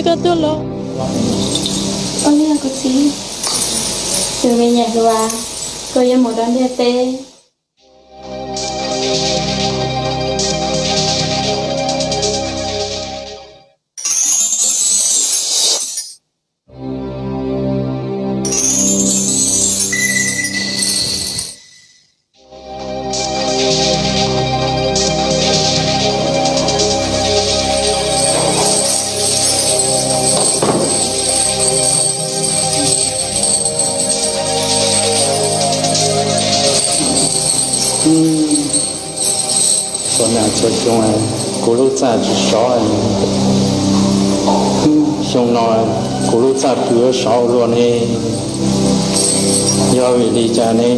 Koj tuaj los? Ua li kuv txiv, tus me nyuam hluas, koj yuav mus rau ntiaj teb. Txhua xyoo kuv lub txaj tsis sov, xyoo no kuv lub txaj pw sov ua luaj ne. Yog vim li cas ne?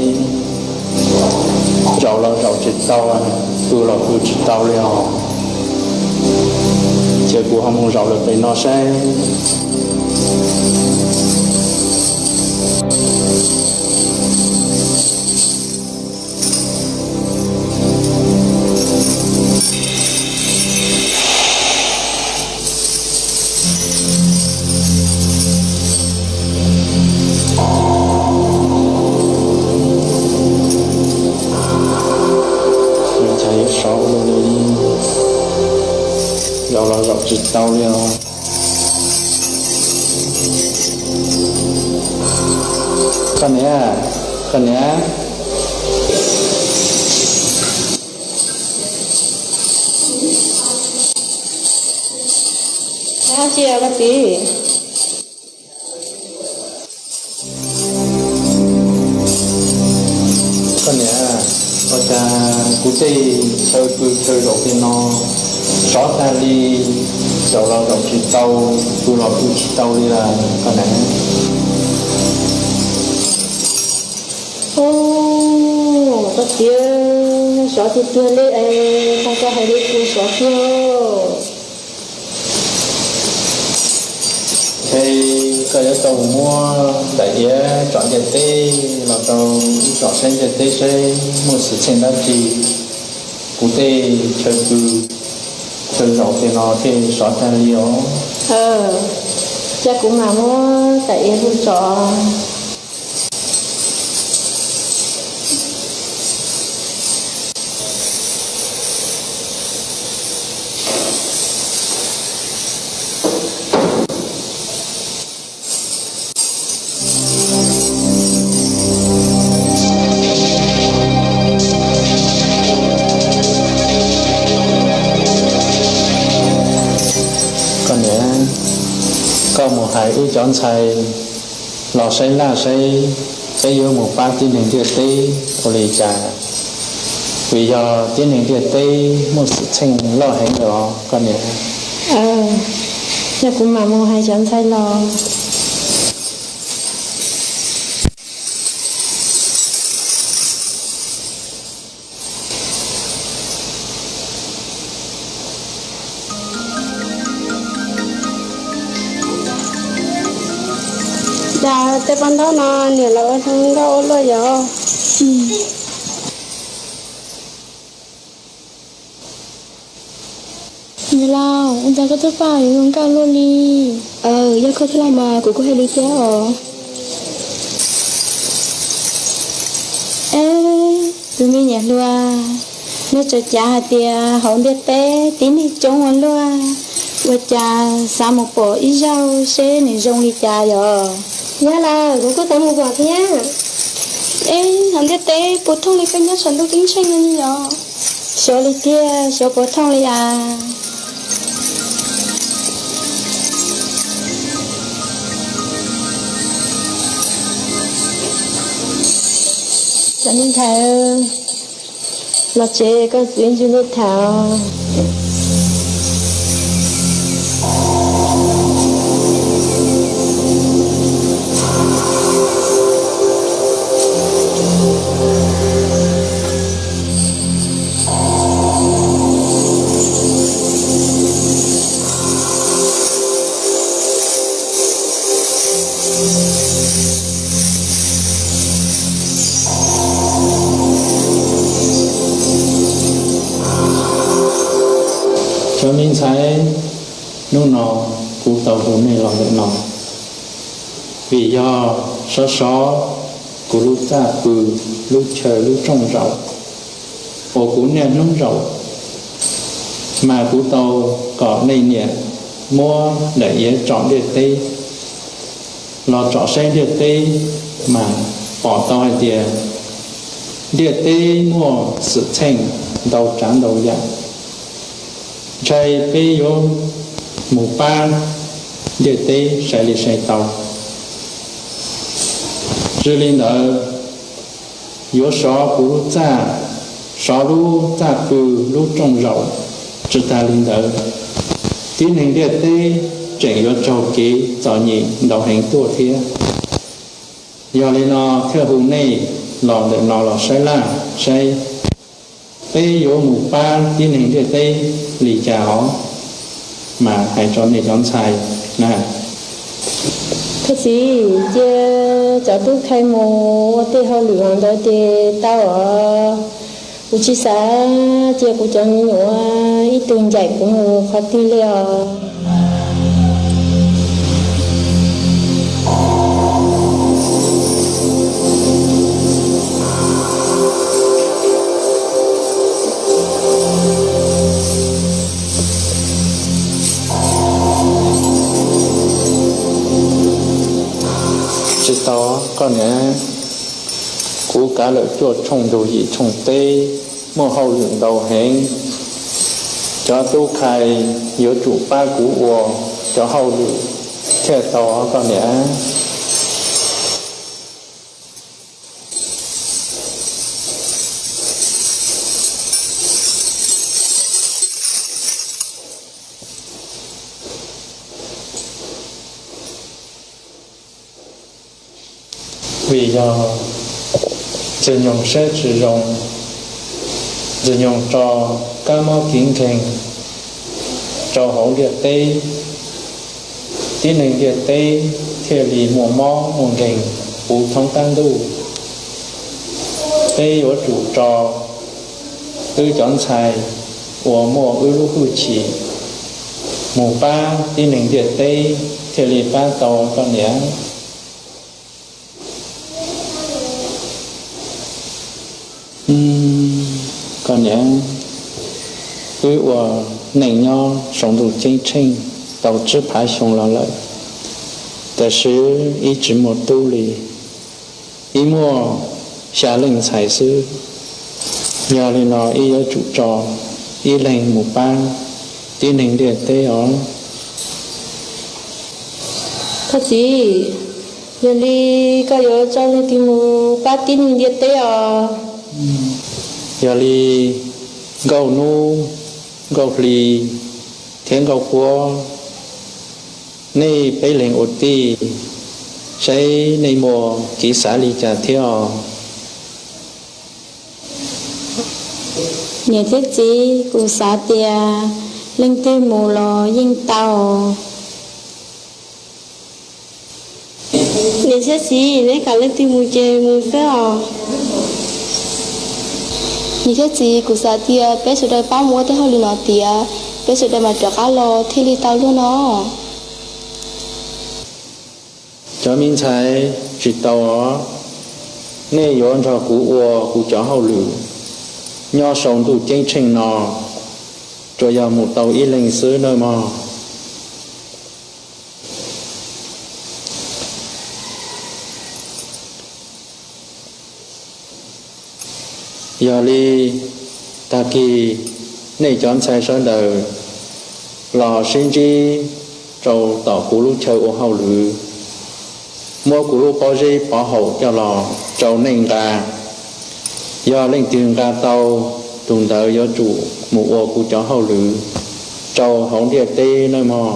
Zaum los zaum tsis tau, pw los pw tsis tau li os. Ces kuv ho mus zaum lawm pem no saib. Ua cas yuav sov ua luaj li, zaum los zaum tsis tau li os. Koj niam, koj niam. Dab tsi os koj txiv? Koj niam, ua cas kuv tej chaw pw chaw zaum tej no sov tag li, zaum los zaum tsis tau, pw los pw tsis tau li lawm koj niam. Ub, koj txiv, sov tiag tiag li es, tau koj hais li kuv sov tiag. Ces koj yuav tau mus muab daim iav tsom ntiaj teb los rau wb tsom saib ntiaj teb seb muaj xwm txheej dab tsi, kuv tej chaw pw chaw zaum tej no thiaj sov tag li os. Ces kuv mam muab daim iav hu tsom. Koj niam, koj mus hais wb cov ntxhais los saib laj saib peb yuav mus pab tib neeg ntiaj teb ua li cas, vim yog tib neeg ntiaj teb muaj xwm txheej loj heev lawm os koj niam. Yog kuv mam mus hais cov ntxhais los. Cas tej poj ntaub no niam los ua zoo nkauj ua luaj yom? Niam laus, ua cas koj txoj paj zoo nkauj luaj li? Yog koj thiab los mas kuv kuj hais li thiab os. Eb, tus me nyuam hluas, nej txawm cav hais tias hauv ntiaj teb tib neeg coob ua luaj, ua cas xav mus pom ib zaug seb nws zoo li cas yom? Yog lawm, kuv kuj xav mus pom thiab. Eb, hauv ntiaj teb puas thooj li peb nyob saum ntuj ceeb tsheej no li yom? Xyov li tiag, xyov puas thooj li as. Cov me ntxhais, los tsev koj txiv ntsib nej tham. Cov me ntxhais, hnub no kuv tau hu nej los ntawm no, vim yog sov sov kuv lub txaj pw, lub chaw lub rooj zaum uas kuv niaj hnub zaum, mas kuv tau kom nej niam muab daim iav tsom ntiaj teb los tsom saib ntiaj teb, mas pom tau hais tias ntiaj teb muaj xwm txheej ntau tsav ntau yam. Ntshai peb yuav mus pab ntiaj teb sai li sai tau. Tsis li ntawd, yuav sov kuv lub txaj, sov lub txaj pw, lub rooj zaum. Tsis tas li ntawd, tib neeg ntiaj teb tseem yuav raug kev txom nyem ntau heev tuaj thiab. Yog li no thiaj hu nej los ntawm no los saib laj saib, peb yuav mus pab tib neeg ntiaj teb li cas os, mas hais rau nej cov ntxhais na. Thaj txiv, cia cov tub khai mus ua tej hauj lwm hauv ntawd ces tau os. Kuv tsis xav cia kuv cov me nyuam ib tug ncaim kuv mus qhov twg li os. Tsis tau, koj niam. Kuv kav lawm cuaj tshooj ntug yim tshooj teb, muaj hauj lwm ntau heev. Cov tub khai yuav tsum pab kuv ua cov hauj lwm thiaj tau, koj niam. Vim yog Ntxwg Nyoog siab tsis zoo, Ntxwg Nyoog tso kab mob kev nkeeg rau hauv ntiaj teb, tib neeg ntiaj teb thiaj li muaj mob muaj nkeeg puv thoob qab ntuj. Peb yuav tsum tso wb cov ntxhais uas muaj wb lub hwj chim mus pab tib neeg ntiaj teb thiaj li pab tau, koj niam. Koj niam, wb ua neej nyob saum ntuj ceeb tsheej tau tsib phav xyoo los lawm, tiam sis ib tsis muaj tub li, ib muaj xya leej ntxhais xwb. Yog li no ib yuav tsum tso ib leeg mus pab tib neeg ntiaj teb os. Thaj txiv, yog li koj yuav tso leej twg mus pab tib neeg ntiaj teb os? Yog li Nkauj Nub, Nkauj Hli thiab Nkauj Huab, nej peb leeg ua tij, saib nej muaj kev xav li cas thiab os? Niam thiab txiv, kuv xav tias leej twg mus los yeej tau. Niam thiab txiv, neb kam leej twg mus ces mus xwb os. Niam thiab txiv, kuv xav tias peb sawv daws pab mus ua tej hauj lwm no tiav, peb sawv daws mam rov qab los thiaj li tau luag no. Cov me ntxhais, tsis tau os, nej yuav nrog kuv ua kuv cov hauj lwm nyob saum ntuj ceeb tsheej no, tsuas yog mus tau ib leeg xwb nawb mog. Yog li tag kis nej cov ntxhais sawv daws los sib ntsib rau tom kuv lub chaw ua hauj lwm, muab kuv lub pob zeb pov haum coj los rau nej nqa. Yog leej twg nqa tau, tus ntawd yuav tsum mus ua kuv cov hauj lwm rau hauv ntiaj teb nawb mog.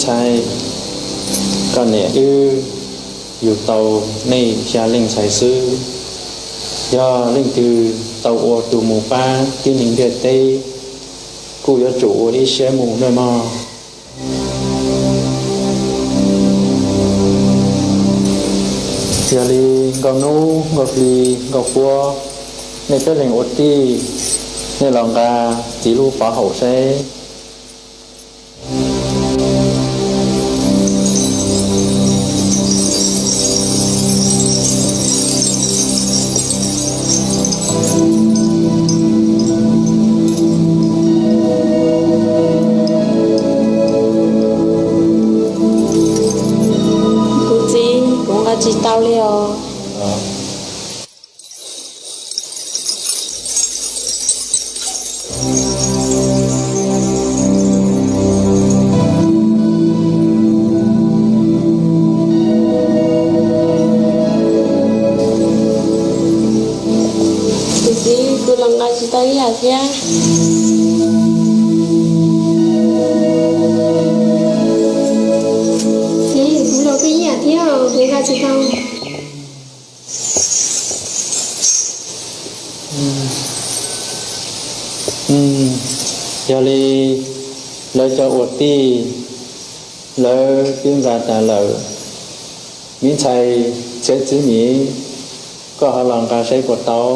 Ntxhais, koj niam wb yug tau nej xya leej ntxhais xwb. Yog leej twg tau ua tus mus pab tib neeg ntiaj teb, kuj yuav tsum ua ib siab mus nawb mog. Yog li nkauj hnub, nkauj hli, nkauj puab, nej peb leeg ua tij, nej los nqa txiv lub pov haum saib. Kuv txiv, kuv nqa tsis tau li os. Kuv txiv, kuv los nqa tsis tau ib yam thiab. Txiv, kuv los kuj ib yam thiab, kuv nqa tsis tau. Yog li lawv cov ua tij, lawv twb nqa tas lawm. Me ntxhais Txhiaj Txwv Mim, koj ho los nqa saib puas tau?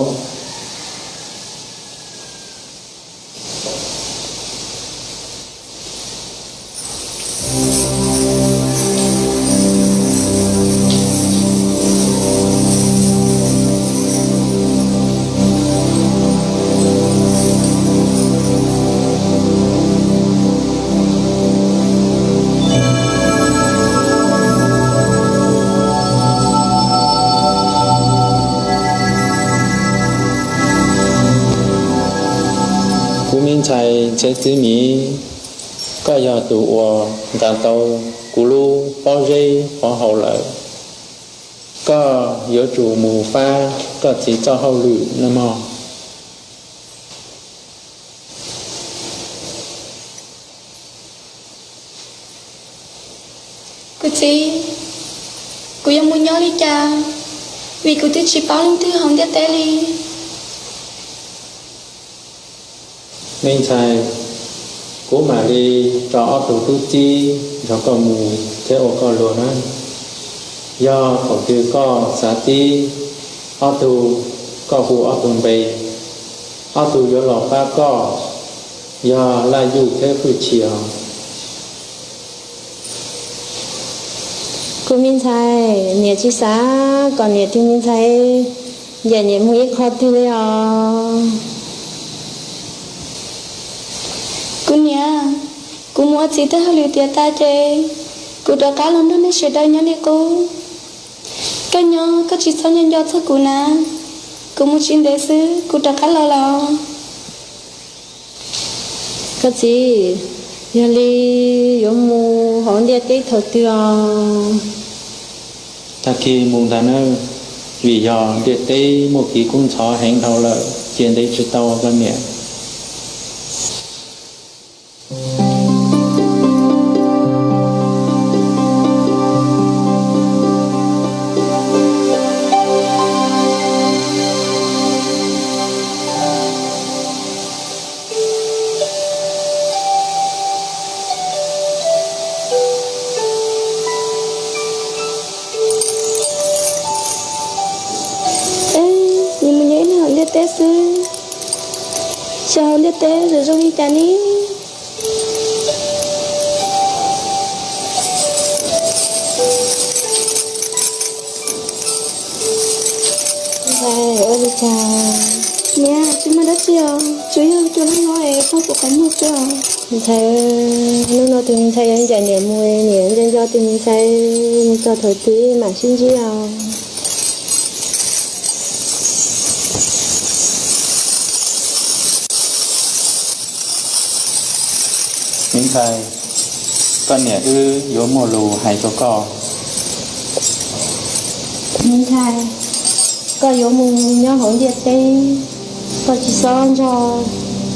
Kuv me ntxhais Txhiaj Txwv Mim, koj yog tus uas nqa tau kuv lub pob zeb pov haum lawm. Koj yuav tsum mus pab koj txiv txoj hauj lwm nawb mog. Kuv txiv, kuv yuav mus nyob li cas? Vim kuv twb tsis paub leej twg hauv ntiaj teb li. Me ntxhais, kuv mam li tso ob tug tub txib nrog koj mus thiab ua koj luag na. Yog thaum twg koj xav txib ob tug, koj hu ob tug npe, ob tug yuav los pab koj, yog Laj Yuj thiab Hwj Chim os. Kuv me ntxhais, niam tsis xav kom niam tus me ntxhais ncaim niam mus ib qho twg li os. Kuv niam, kuv mus ua txiv tej hauj lwm tiav tas ces kuv rov qab los nrog nej sawv daws nyob li qub. Koj nyob koj tsis txhob nco nco txog kuv na. Kuv mus tsis ntev xwb kuv rov qab los lawm. Koj txiv, yog li yuav mus hauv ntiaj teb thaum twg os? Tag kis mus ntag nawb, vim yog ntiaj teb muaj kev kub ntxhov heev dhau lawm, cia ntev tsis tau koj niam. Nws mus nyob ib leeg hauv ntiaj teb xwb, xyov hauv ntiaj teb zoo zoo li cas ne. Ntxhais, ua li cas? Niam, tsis muaj dab tsi os, tsuas yog cua loj loj es poob kuv qhov muag xwb os. Ntxhais, hnub no tus ntxhais yuav ncaim niam mus, niam nco nco tus ntxhais, mus txog thaum twg mam sib ntsib os. Me ntxhais, koj niam wb yuav muaj lus hais rau koj. Me ntxhais, koj yuav mus nyob hauv ntiaj teb, koj tsis txhob nrog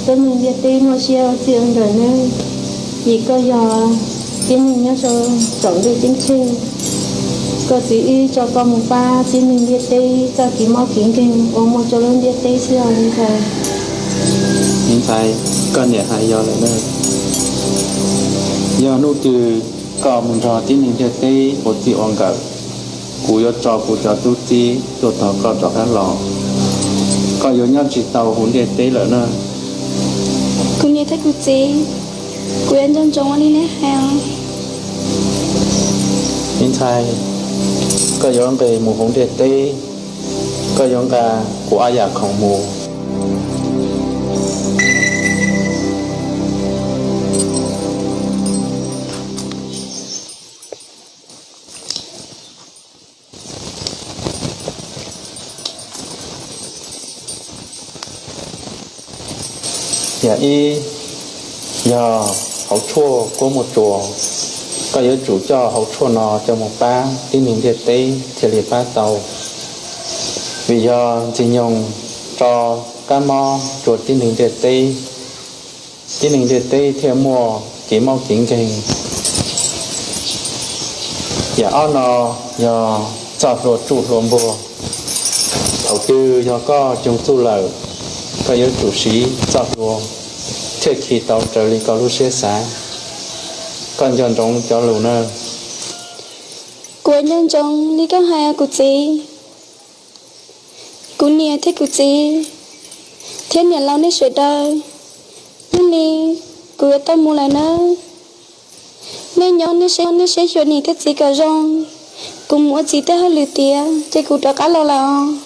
peb neeg ntiaj teb muaj siab ua txij ua nkawm nawb, vim koj yog Tib neeg nyob rau saum ntuj ceeb tsheej, koj txiv wb tso koj mus pab tib neeg ntiaj teb txoj kev mob kev nkeeg uas muaj rau lub ntiaj teb xwb os me ntxhais. Me ntxhais, koj niam hais yog lawm na. Yog hnub twg koj mus nrog tib neeg ntiaj teb ua txij ua nkawm, kuv yuav tso kuv cov tub txib tuaj thov koj rov qab los. Koj yuav nyob tsis tau hauv ntiaj teb lawm na. Kuv niam thiab kuv txiv, kuv yuav nco ntsoov li neb hais os. Me ntxhais, koj yuav nqis mus hauv ntiaj teb, koj yuav nqa kuv ob yam khoom mus. Yam ib, yog hauv tshuaj kuab muaj tsua, koj yuav tsum coj hauv tshuaj no coj mus pab tib neeg ntiaj teb thiaj li pab tau. Vim yog ntxwg nyoog tso kab mob rua tib neeg ntiaj teb, tib neeg ntiaj teb thiaj muaj kev mob kev nkeeg. Yam ob no yog txoj hlua tsuj hlua npuag. Thaum twg yog koj cog txuj lawm, koj yuav tsum siv txoj hlua thiaj khi tau raws li koj lub siab xav. Koj nco ntsoov cov lus na. Kuv nco ntsoov li koj hais os kuv txiv. Kuv niam thiab kuv txiv, thiab niam laus nej sawv daws, hnub no kuv yuav tau mus lawm nawb. Nej nyob nej seb, nej seb xyuas niam thiab txiv kom zoo. Kuv mus ua txiv tej hauj lwm tiav ces kuv rov qab los lawm os.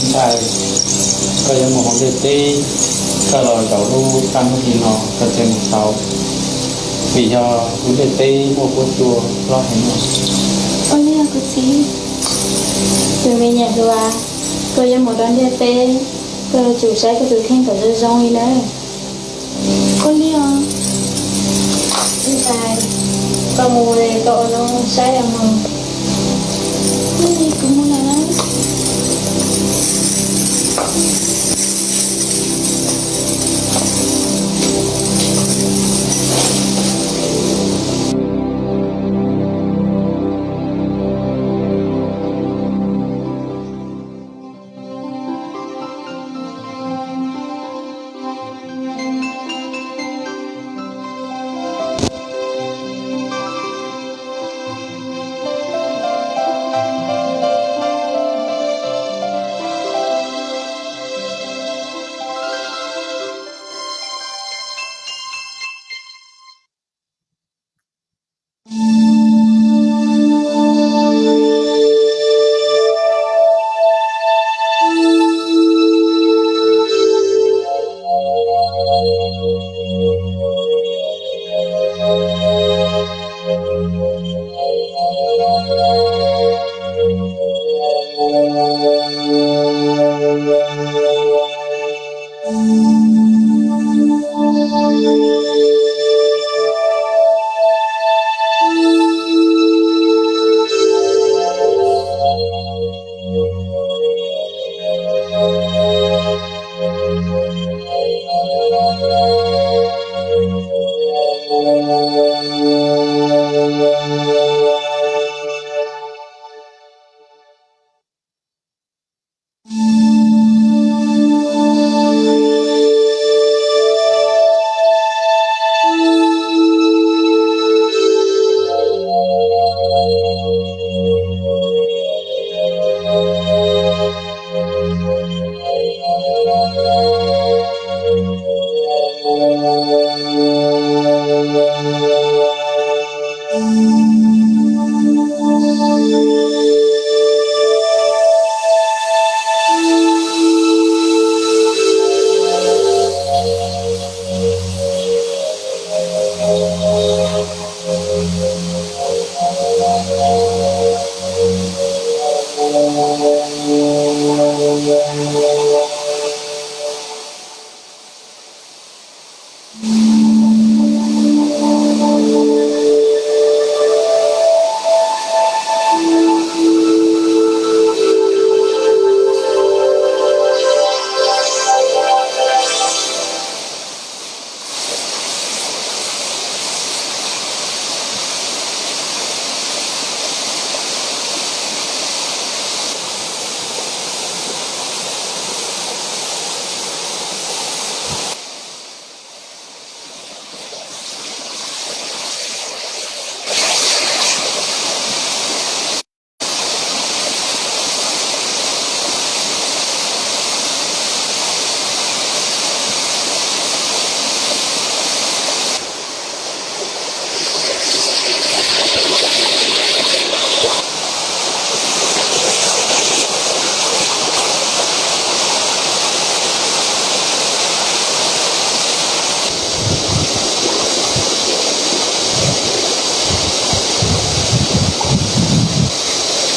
Ntxhais, koj yuav mus hauv ntiaj teb, koj los zaum lub paj hnub tim no koj thiaj mus tau, vim yog hauv ntiaj teb muaj huab cua hlob heev. Ua li os kuv txiv. Tus me nyuam hluas, koj yuav mus rau ntiaj teb, koj yuav tsum saib koj tus kheej kom zoo zoo li nawb. Ua li os. Ntxhais, koj mus es koj ua zoo saib os mog. Ua li kuv mus lawm na.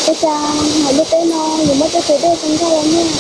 Ua cas hauv lub teb no yuav muaj tej kev dej zoo nkauj ua luaj?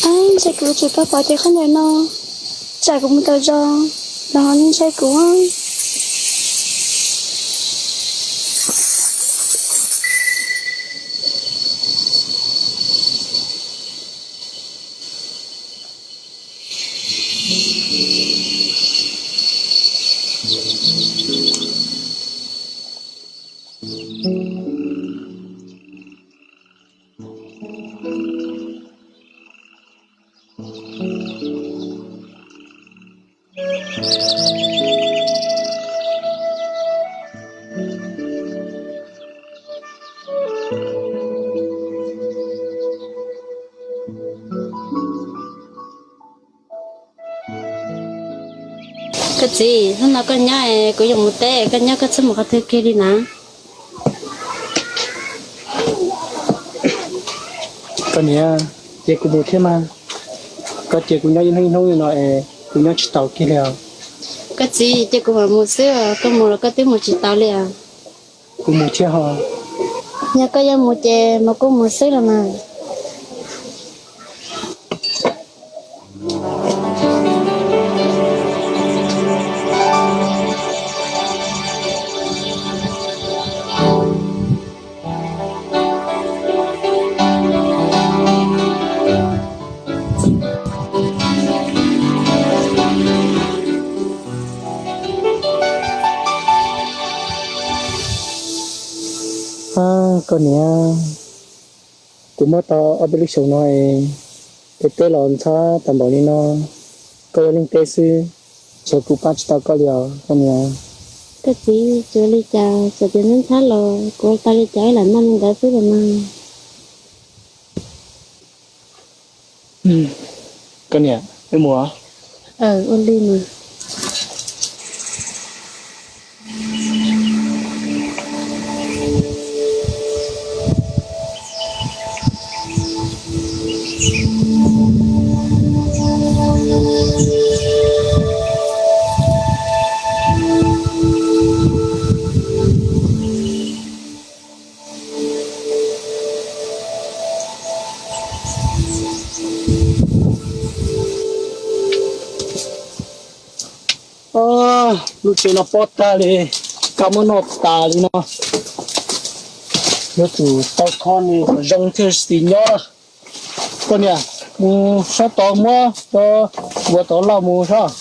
Ab, ntshai kuv tsis tau pom tej qhov ntawm no, tsam kuv mus tau zog los ho nej ntshai kuv. Koj txiv, hnub no koj nyob es kuv yuav mus teb, koj nyob koj txhob mus qhov twg kiag li na. Koj niam, cia kuv mus thiab mas, koj cia kuv nyob ib hnub ib hnub li no es kuv nyob tsis taus kiag li os. Koj txiv, cia kuv mam mus xwb os, koj mus los koj twb mus tsis taus li os. Kuv mus thiab ho. Yog koj yuav mus ces mas kuv mus xwb los mas. Koj niam, kuv muab tau ob peb lub xyoo no es, tej teb los ntxhab tau npaum li no, koj ua leej teb xwb, tsam kuv pab tsis tau koj li os koj niam. Koj txiv, tsuas li cas txawm tias ntxhab los kuv ua tau li cas lam noj li ntawd xwb los mas. Koj niam, wb mus. Ua li mas. Lub tsev no pob tag li, kab muab noj tas li no. Yuav tsum tau kho nws kom zoo thiaj tsis nyob. Koj niam, mus sab tod muab cov npua tod lauj mus sab.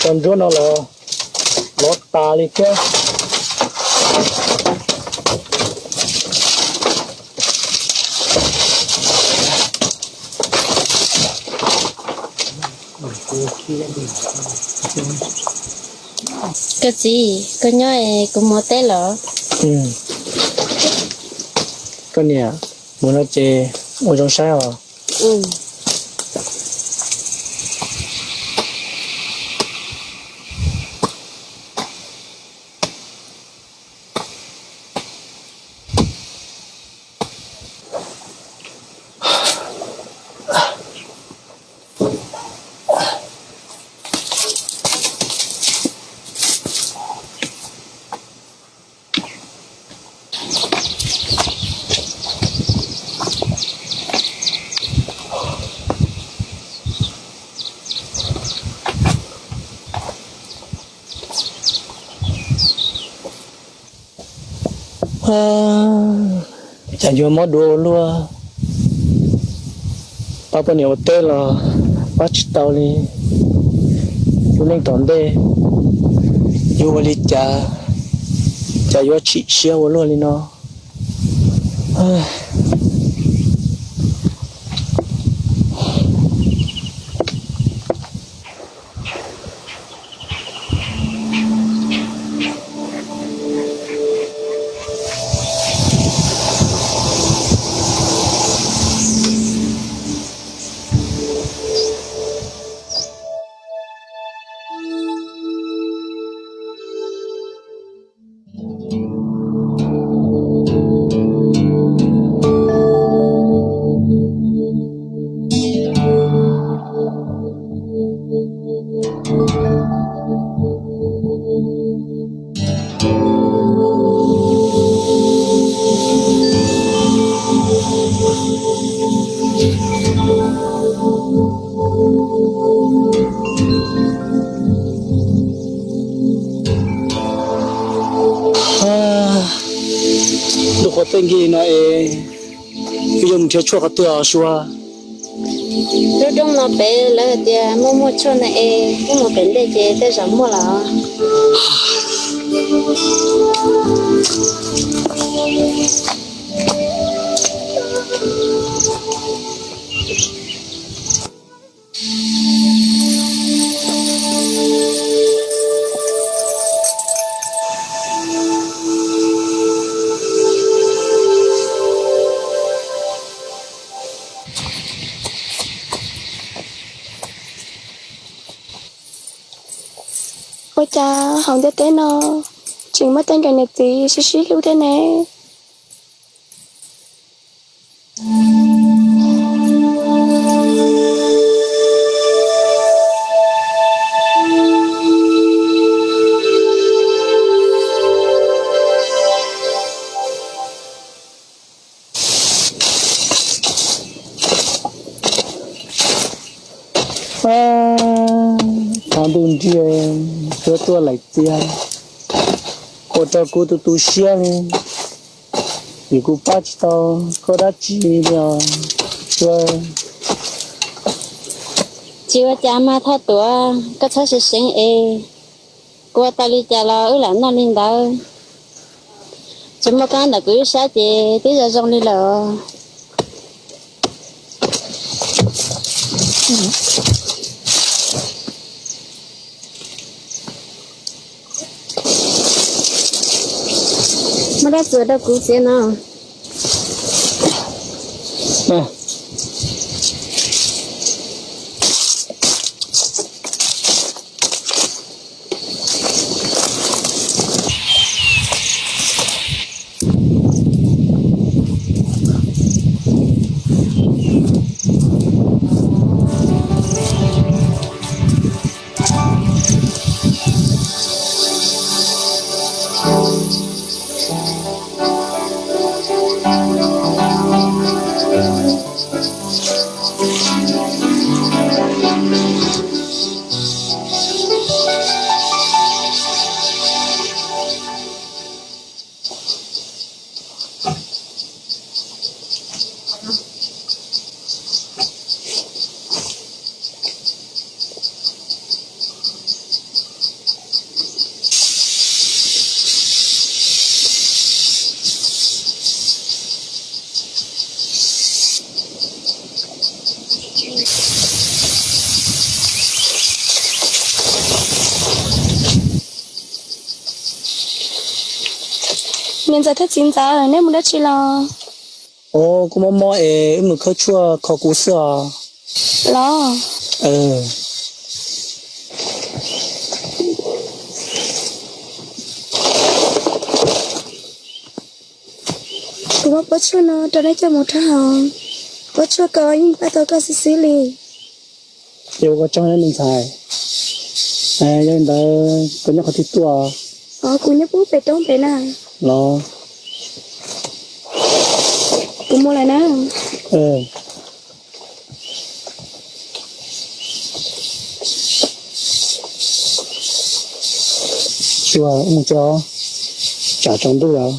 Cov ntsuab no los lov tas li thiab. Koj txiv, koj nyob es kuv mus teb los. Koj niam, mus no ces ua zoo saib os. Cas yuav mob dua ua luaj, pab poj niam ua teb los pab tsis tau li. Lub neej tom ntej yuav ua li cas, cas yuav chim siab ua luaj li no. Lub qhov txoj kev no es wb yuav mus nrhiav tshuaj qhov twg os Sua? Lub roob no pem lawv hais tias muaj muaj tshuaj na es wb mus pem ntej ces tej zaum muaj los. Ua cas hauv ntiaj teb no tseem muaj tej nkawm niam txiv sib sib hlub thiab ne? Thaum ntuj ntiag suab tuaj laim txias, ua rau kuv tu tu siab li, vim kuv pab tsis tau koj dab tsi li os. Tsis ua cas mas Thoj Tuam, koj txhob seev seev es, kuv ua tau li cas los wb lam noj li ntawd. Tsis muaj koj ntawm kuv ib sab ces twb zoo zoo li lawm. Muab rab txuas rau kuv txiav no. Niam ntxawm thiab txiv ntxawm, neb mus dab tsi los? Os, kuv mob mob es wb mus khawb tshuaj kho kuv xwb os. Los, kuv muab pob tshuaj no rau neb coj mus rhaub haus. Pob tshuaj ko yeej pab tau koj xwb xwb li. Ces ua koj tsaug me ntxhais. Yog li ntawd koj nyob qhov twg tuaj? Os, kuv nyob pub pem roob pem na. Los, kuv mus lawm na. Tsuag mus tso, tsam tsaus ntuj lawm.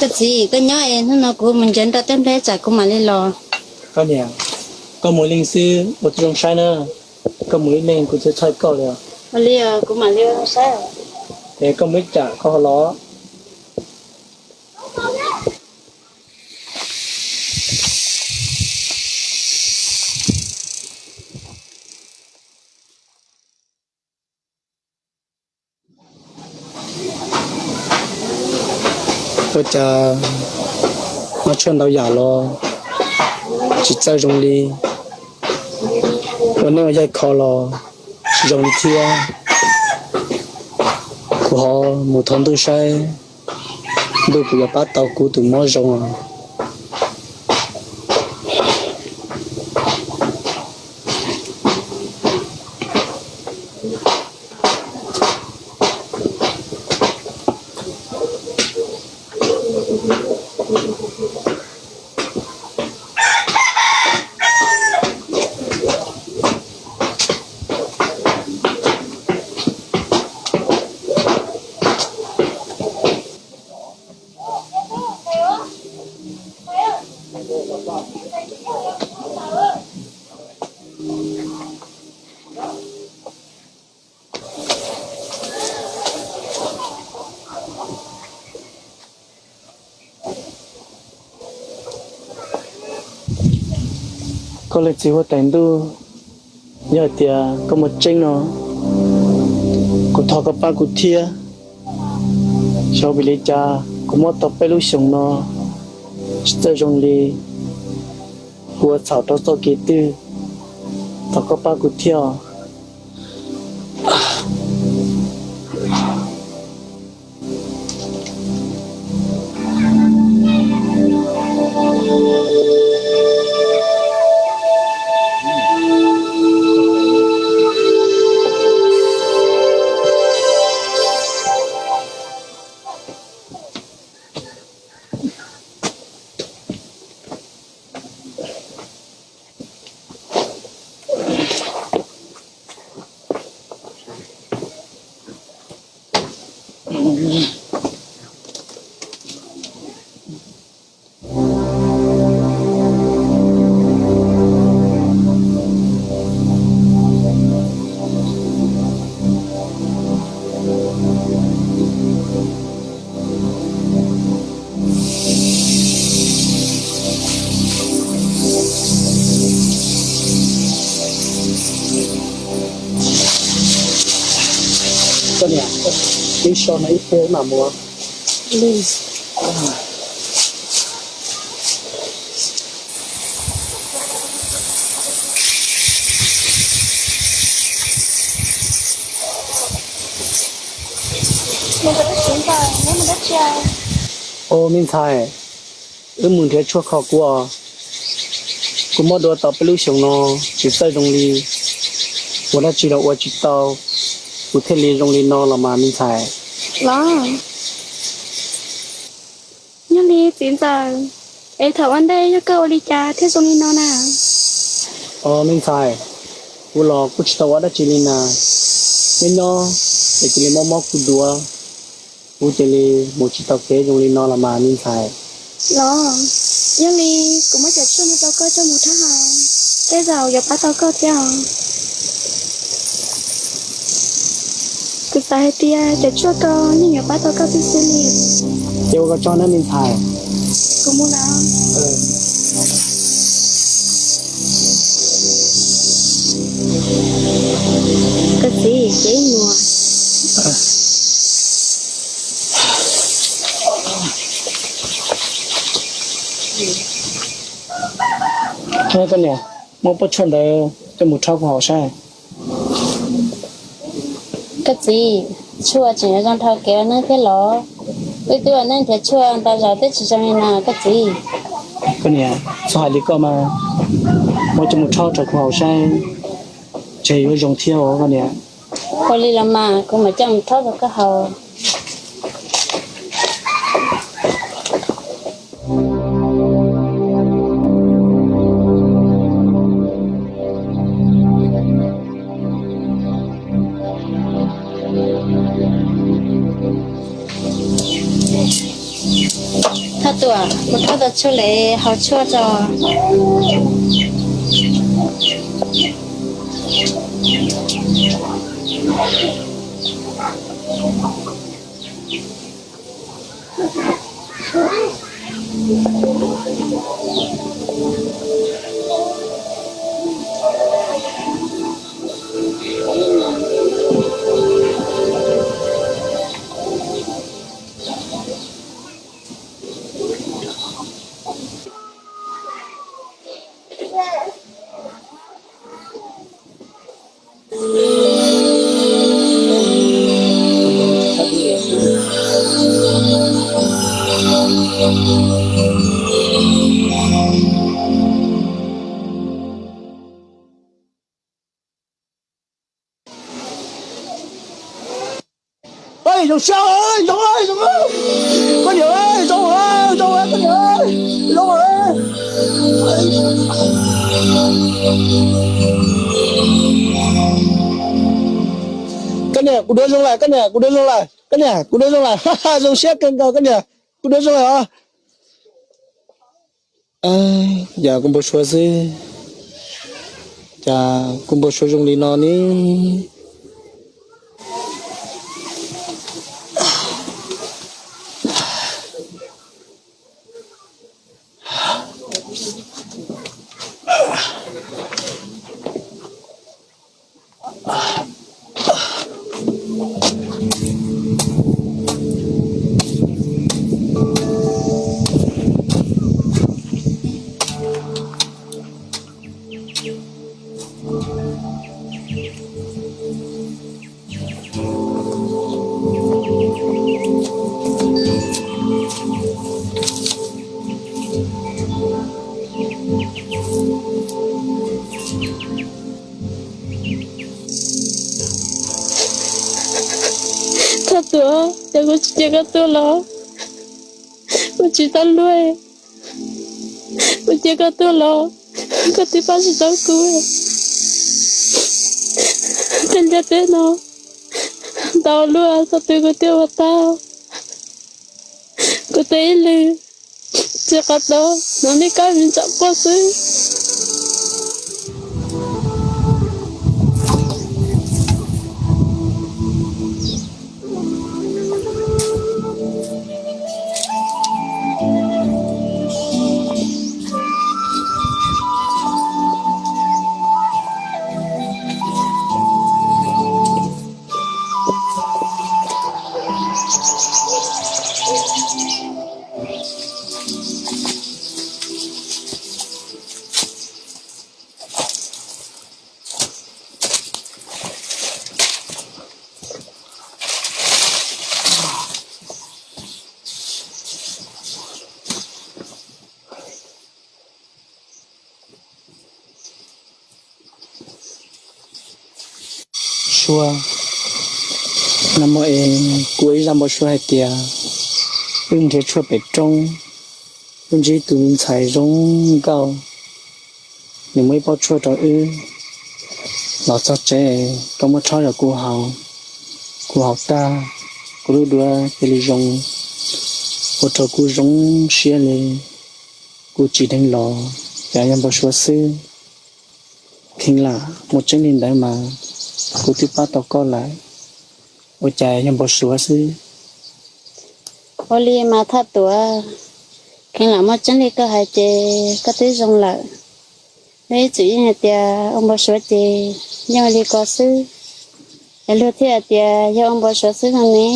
Koj txiv, koj nyob es hnub no kuv mus ncaws nroj tej nplej tsam kuv mam li los. Koj niam, koj mus ib leeg xwb ua tsis zoo saib na. Koj mus ib leeg kuv tsis txhawj koj li. Ua li, kuv mam li saib. Es koj mus ib tsam koj ho los. Ua cas noj tshuaj ntau yam los tsis txawj zoo li, ua neej ua yaig kho los tsis zoo li thiab. Kuv ho mus thov ntuj saib ntuj puas yuav pab tau kuv tus mob zoo. Koj leej txiv huab tais ntuj, yog hais tias koj muaj tseeb no, kuv thov koj pab kuv thiab. Xyov vim li cas kuv mob tau peb lub xyoos no tsis txawj zoo li, kuv ua txhaum rau txoj kev twg, thov koj pab kuv thiab os. Koj niam, ib so no ib pliag mam mus. Mus rau ib txiv ntxawm, neb mus dab tsi? Au me ntxhais, wb mus nrhiav tshuaj kho kuv os. Kuv mob dua tau peb lub xyoos no tsis txawj zoo li, ua dab tsi los ua tsis tau, kuv thiaj li zoo li no los mas me ntxhais. Los, yog li txiv ntxawm, es thaum ua ntej yog koj ua li cas thiaj zoo li no na? Au me ntxhais, kuv los kuj tsis tau ua dab tsi li na, nyob nyob es cia li mob mob kuv duav, kuv cia li mus tsis tau kev zoo li no los mas me ntxhais. Los, yog li kuv muab cov tshuaj no rau koj coj mus rhaub haus, tej zaum yuav pab tau koj thiab os. Kuv xav hais tias cov tshuaj ko yeej yuav pab tau koj xwb xwb li. Ces ua koj tso nawb me ntxhais. Kuv mus lawm. Koj txiv, ces mus. Koj niam, muab pob tshuaj ntawd coj mus rhaub kuv haus saib. Koj txiv, tshuaj tseem yuav zoo dhau kev ua neeb thiab los? Wb twb ua neeb nrhiav tshuaj ntau zaus twb tsis zoo li no koj txiv. Koj niam, txhob hais li koj mas, muab coj mus rhaub rau kuv haus saib, ntshe yuav zoo thiab os koj niam. Ua li los mas, kuv mam coj mus rhaub rau koj haus. Thoj Tuam, kuv rhaub tau tshuaj lawm, haus tshuaj tso. Zoo siab, zoo, zoo, koj niam, zoo, zoo, koj niam, zoo. Koj niam, kuv duav zoo lawm, koj niam, kuv duav zoo lawm, koj niam, kuv duav zoo lawm, zoo siab kawg nkaus koj niam, kuv duav zoo lawm os. Yog kuv npau suav xwb, cas kuv npau suav zoo li no ne? Thoj Tuam, yog kuv tsis cia koj tuaj los kuv tsis tau luag, kuv cia koj tuaj los koj twb pab tsis tau kuv. Tej ntiaj teb no ntau luaj txog twg kuv thiaj ua tau. Kuv tes ib lwg tsis qab tau, hnov nej kab me ntsaum quaj xwb. Ua, no mas es kuv ib zaj npau suav hais tias wb nrhiav tshuaj pem roob, wb ntsib tus ntxhais zoo nkauj, nws muab ib pob tshuaj rau wb. Los txog tsev koj muab rhaub rau kuv haus, kuv haus tag, kuv lub duav cia li zoo, ua rau kuv zoo siab li. Kuv tsim dheev los cas yog npau suav xwb. Kheev lam muaj tseeb li ntawd mas kuv twb pab tau koj lawm, ua cas yog npau suav xwb. Ua li mas Thaj Tuam, kheev lam muaj tseeb li koj hais ces koj twb zoo lawm. Luag ib txwm yeej hais tias ua npau suav ces yeej ua li ko xwb, es luag thiaj hais tias yog ua npau suav xwb no ne.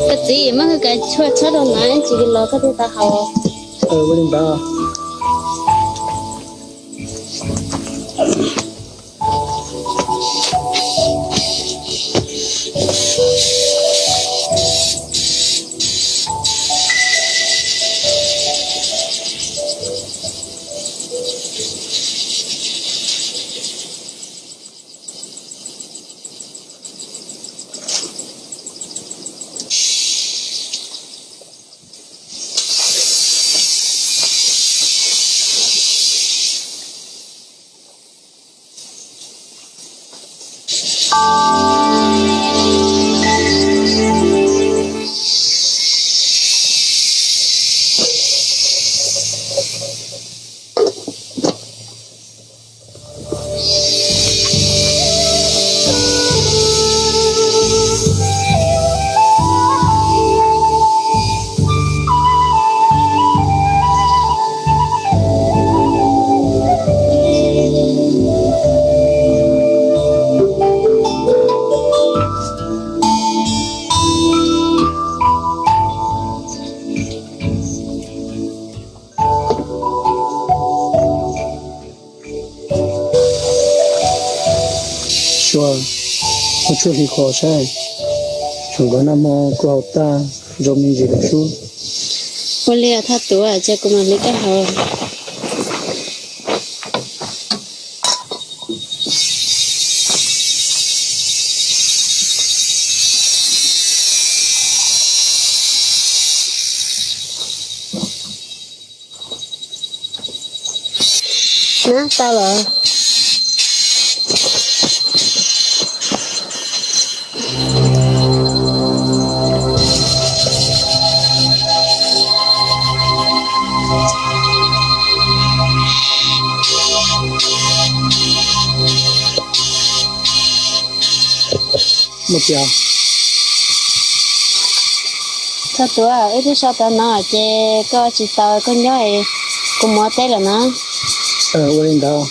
Koj txiv, muab hwj kav tshuaj txhob rau na, tsis los koj thiaj tau haus. Ua li ntawd. Sua, muab tshuaj hliv qhuav saib, thaum nkawd noj mov kuv haus tag, zoo me ntsis lawm sub. Ua li Thaj Tuam, cia kuv mam hliv koj haus. Na, tau lawm. Mus tias, Thaj Tuam, wb twb so tau no ces koj tsis tau koj nyob, kuv mus ua teb lawm na. Ua li ntawd.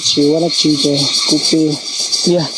Tsis ua dab tsi ces kuv pw tiag.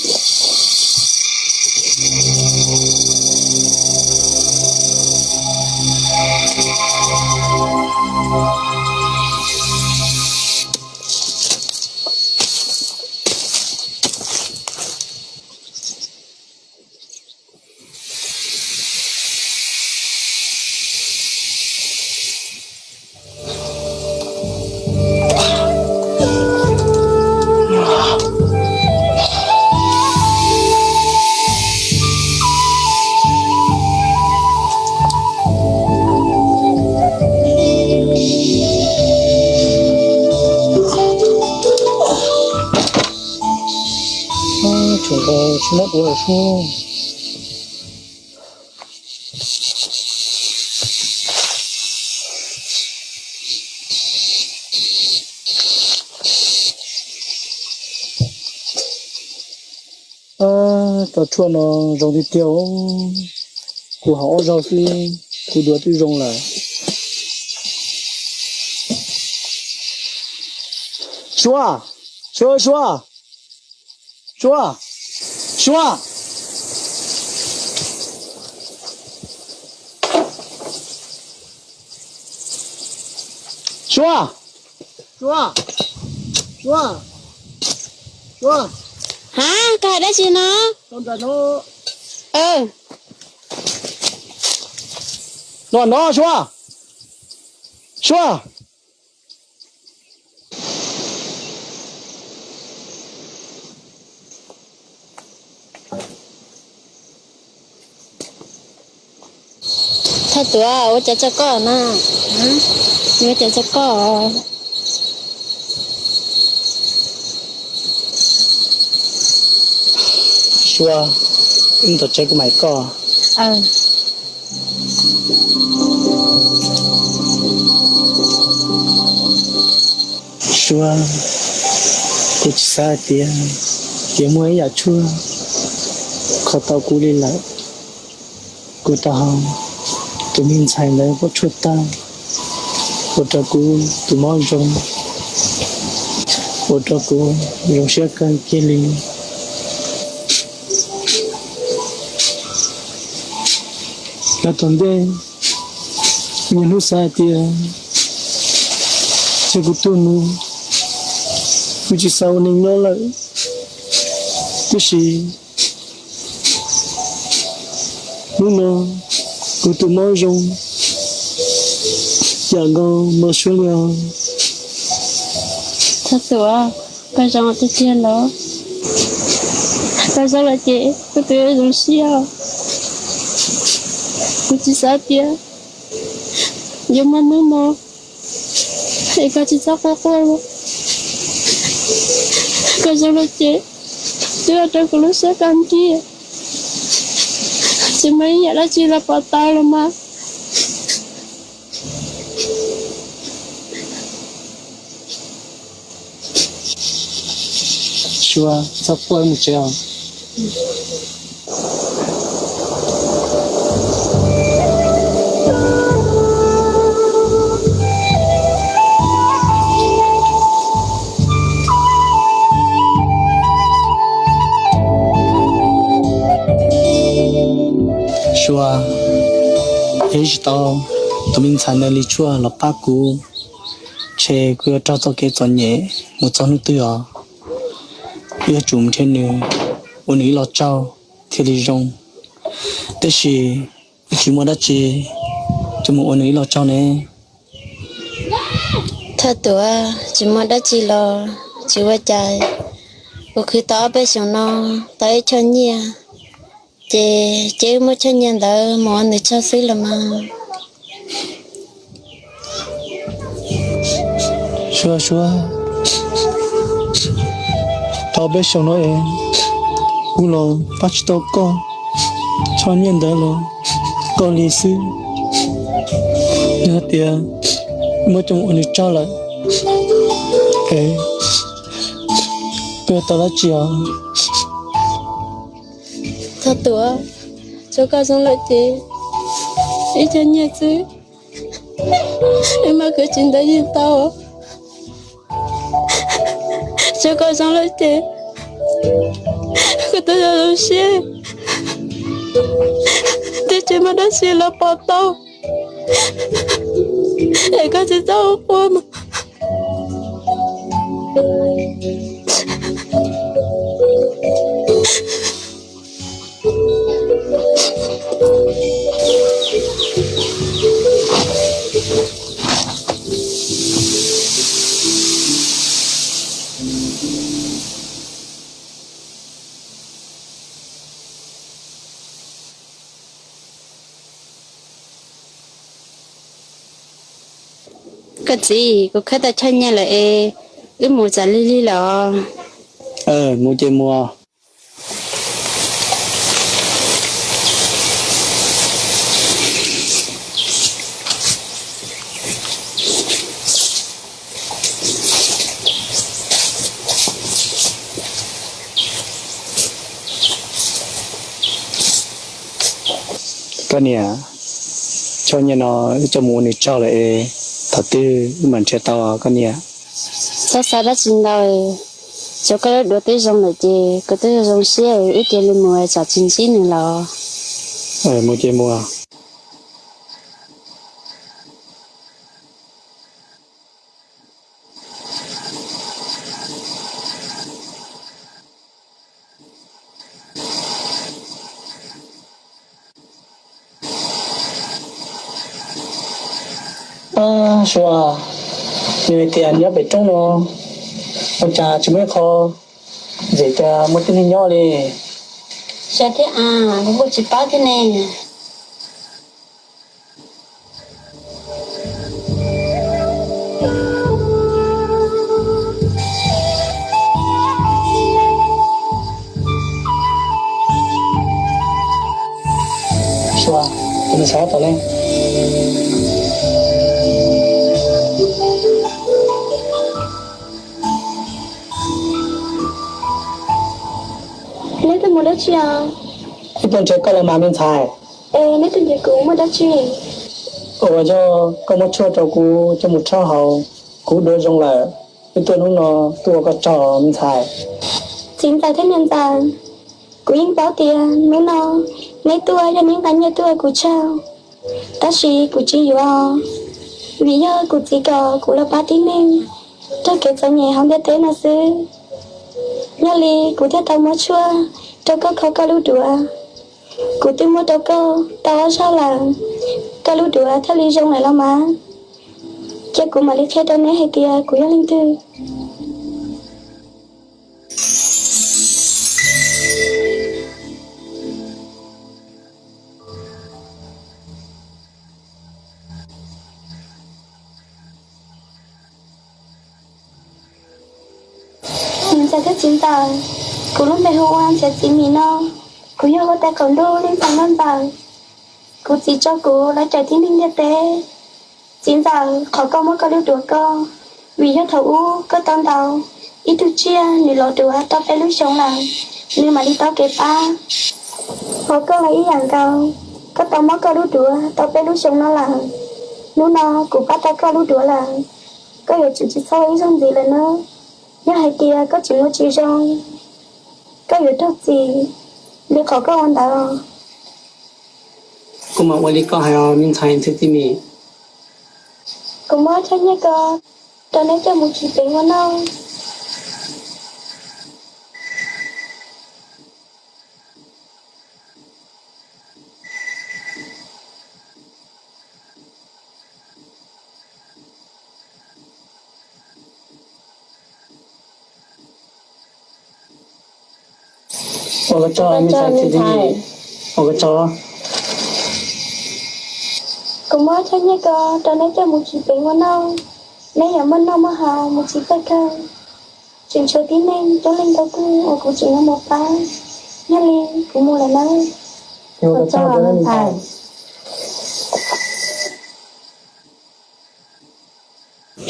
Tsis muab dua lawm sub. Cov tshuaj no zoo tiag tiag. Kuv haus ob zaug xwb, kuv duav twb zoo lawm. Suav, Suav, Suav, Suav, Suav. Suav, Suav, Suav, ha, koj hais dab tsi no? Los no Suav, Suav. Thaj Tuam, ua cas tso koj na? Ua cas tso koj? Suav, wb mus tom tsev kuv mam koj. Suav, kuv tsis xav hais tias yuav muaj ib yam tshuaj kho tau kuv li lawm. Kuv tau haus tus me ntxhais ntawd pob tshuaj tag, ua rau kuv tus mob zoo, ua rau kuv zoo siab kawg kiag li. Yav tom ntej, kuv niaj hnub xav hais tias cia kuv tuag mus, kuv tsis xav ua neeg nyob lawm. Tiam sis hnub no kuv tus mob zoo yam nkaus mos suav li os. Thaj Tuam, koj zoo tiag tiag los? Koj zoo lawm ces kuv twb zoo siab. Kuv tsis xav tias yuav muaj hnub no es koj tsis txhob quaj quaj li. Koj zoo lawm ces twb ua rau kuv lub siab kaj nrig, tsis muaj ib yam dab tsi los pom tau los mas. Suav, txhob quaj, mus tsev os. Suav, yog tsis tau tus me ntxhais ntawd li tshuaj los pab kuv, ntshe kuv yuav raug txoj kev txom nyem mus txog hnub twg os. Kuv yuav tsum mus nrhiav nws, ua nws ib lo tsaug thiaj li zoo. Tab sis wb tsis muaj dab tsi, cia mus ua nws ib lo tsaug ne. Thaj Tuam, tsis muaj dab tsi los tsis ua cas, kuv khwv tau ob peb xyoos no tau ib choj nyiaj, ces cia wb muab choj nyiaj ntawd mus ua nws tsaug xwb los mas. Suav, Suav, tau peb xyoos no es kuv los pab tsis tau koj, choj nyiaj ntawd los koj li xwb. Yog hais tias muab coj mus ua nws tsaug lawm es koj yuav tau dab tsi os? Thaj Tuam, tsuav koj zoo lawm ces ib choj nyiaj xwb, wb mam khwv tsis ntawd yeej tau. Tsuav koj zoo lawm ces kuv twb zoo zoo siab, twb tsis muaj dab tsi los pom tau, es koj tsis txhob quaj mas. Koj txiv, kuv khwv tau choj nyiaj lawm es wb mus txam lig lig lawm os. Mus ces mus. Koj niam, choj nyiaj no wb coj mus ua nws tsaug lawm es thaum twg wb mam nrhiav tau koj niam? Txhob xav dab tsi ntau, tsuav koj lub duav twb zoo lawm ces kuv twb zoo siab, wb cia li mus tsam tsis ntsib nws lawm. Mus ces mus. Suav, nws hais tias nyob pem roob no, ua cas tsis muaj ib qho ntxim tias muaj tib neeg nyob li. Xyov thiab a, kuv kuj tsis paub thiab ne. Suav, kuv nws xav tom ne. Neb tuaj mus dab tsi os? Wb tuaj nrhiav koj los mas me ntxhais. Es neb tuaj nrhiav kuv muaj dab tsi? Ua yog koj muab tshuaj rau kuv coj mus rhaub haus, kuv dua zoo lawm, wb tuaj hnub no tuaj ua koj tsaug me ntxhais. Txiv ntxawm thiab niam ntxawm, kuv yeej paub tias hnub no neb tuaj yog neb nqa nyiaj tuaj kuv tsaug, tab sis kuv tsis yuav, vim yog kuv txiv kom kuv los pab tib neeg raug kev txom nyem hauv ntiaj teb no xwb. Yog li kuv thiaj tau muab tshuaj rau koj kho koj lub duav. Kuv twb muab rau koj tau ob zaug lawm, koj lub duav thiaj li zoo lawm los mas. Cia kuv mam li qhia rau neb hais tias kuv yog leej twg. Niam ntxawm thiab txiv ntxawm, kuv lub npe hu ua Ntxhiav Txiv Mis no, kuv yog hu tais qaum ntuj lub ntxhais Nkauj Ntxawm. Kuv txiv tso kuv los cawm tib neeg ntiaj teb. Txiv ntxawm, qhov koj muab koj lub duav koj, vim yog thaum ub koj tau ntaus ib tug tsiaj nws lov duav tau peb lub xyoo lawm, nws mam li tau kev pab. Hos koj los ib yam nkaus, koj tau muab koj lub duav tau peb lub xyoo no lawm. Hnub no kuv pab tau koj lub duav lawm, koj yuav tsum tsis txhob ib zaug ntxiv lawm nawb. Yog hais tias koj tseem ua tsis zoo, koj yuav raug txim li qhov koj ua ntawd. Kuv mam ua li koj hais os me ntxhais Ntxhiav Txiv Mis. Kuv muab ob txhiab nyiaj ko rau neb coj mus khi peev ua noj. Ua koj tsaug me ntxhais. Ua koj tsaug. Kuv muab ob txhiab nyiaj ko rau neb coj mus khi peev ua noj, neb yuav muaj noj muaj haus mus tsis txawj kawg. Tseem tshuav tib neeg coob leej ntau kawg uas kuv tseem yuav mus pab, yog li kuv mus lawm nawb. Ua koj tsaug me ntxhais.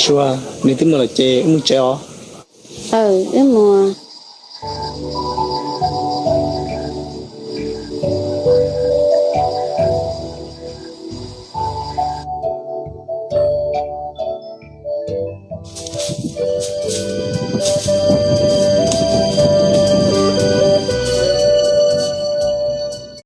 Suav, nws twb mus lawm ces wb mus tsev os. Aw, wb mus.